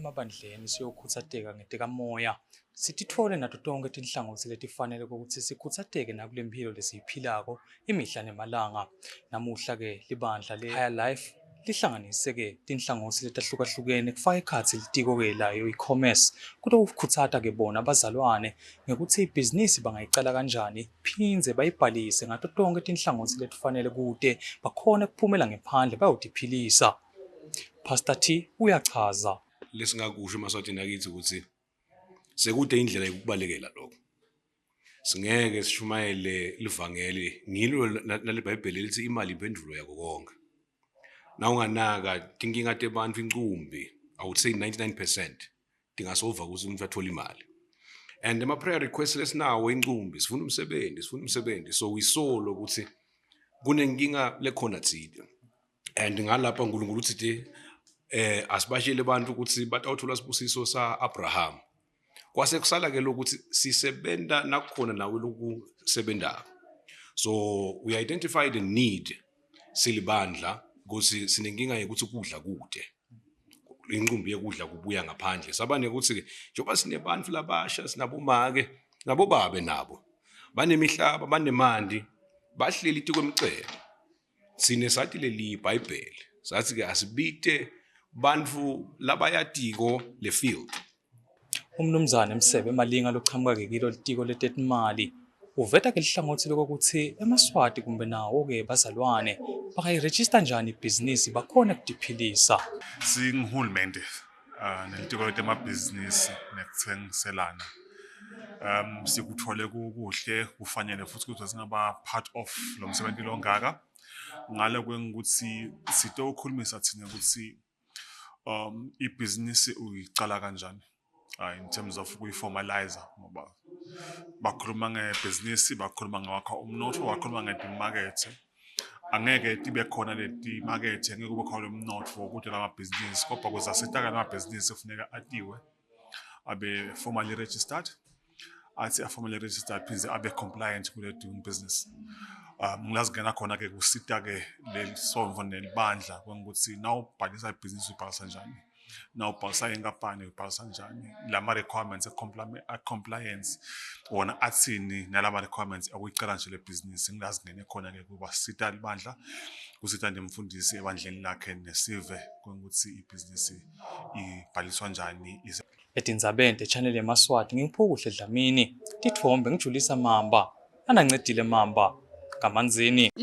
Emabandleni siyokhutsateka ngetekamoya, sititfole nato tonkhe tinhlangotsi letifanele kwekutsi sikhutsateke nakule mphilo lesiyiphilako imihla nemalanga. Namuhla-ke libandla le-Higher Life lihlanganise-ke tinhlangotsi letahlukahlukene kufaka ekhatsi litiko-ke layo i-commerce kutokukhutsata-ke bona bazalwane ngekutsi ibhizinisi bangayicala kanjani phindze bayibhalise ngato tonkhe tinhlangotsi letifanele kute bakhone kuphumela ngephandle bayotiphilisa. Pastor T uyachaza. Lesingakusho emaSwatini akithi ukuthi sekude indlela yokubalekela lokho. Singeke sishumayele livangeli ngilo nalebhayibheli elithi imali impendulo yako konke. Nawunganaka tinkinga tebantfu incumbi, I would say 99% tingasova ukuthi umuntu athole imali. And ama-prayer requests lesinawo incumbi, sifuna umsebenzi, sifuna umsebenzi. So we saw ukuthi kunenkinga lekhona thina. And ngalapha uNkulunkulu uthi asibashele abantu ukuthi batawuthola sibusiso sa-Abraham. Kwase kusala ke lokuthi sisebenta nakukhona nawe lokusebentako. So we identify the need silibandla ukuthi sinenkinga yokuthi kudla kude. Inqumbi yekudla kubuya ngaphandle. Saba nekuthi njengoba sinebantu labasha sinabomake nabobabe nabo banemihlaba banemandi bahleli tikwemcebo. Sine sathi leli iBhayibheli sathi ke asibite bantfu labayatiko le field. Umnumzane Msebe Malinga lochamuka-ke kilo litiko letetimali uveta ke lihlangothi lokuthi emaSwati kumbe nawo-ke bazalwane bangayirejista njani ibhizinisi bakhone kutiphilisa. Singuhulumende nelitiko letemabhizinisi nekuthengiselana sikuthole kukuhle kufanele futhi ukuthi singaba part of lo msebenzi longaka ngale kwengukuthi sitokhulumisa thina ukuthi ibhizinisi uyicala kanjani in terms of ukuyiformalize ngoba bakhuluma ngebhizinisi, bakhuluma ngewakha umnotfo, bakhuluma ngetimakethe. Angeke tibe khona leti makethe, ngeke kube khona umnotfo kude lamabhizinisi, kodwa ukuze asitakale amabhizinisi kufuneka atiwe abe formally registered, athi a-formally registered phindze abe compliant kule doing business. Ngilazingena khona-ke kusita-ke leli sonvo nelibandla kwengukuthi nawubhalisa ibhizinisi ubhalisa njani, nawubhalisa inkampani ubhalisa njani, lama requirements e-compliance wona athini nalama requirements okuyicala nje le bhizinisi. Ngilazingene khona-ke kubasita libandla, kusita nemfundisi ebandleni lakhe nesive kwengukuthi ibhizinisi ibhaliswa njani. Etindzabeni te-channel yemaSwati nginguPhukuhle Dlamini, titfombe ngijulisa Mamba, anancedile Mamba, kaManzini.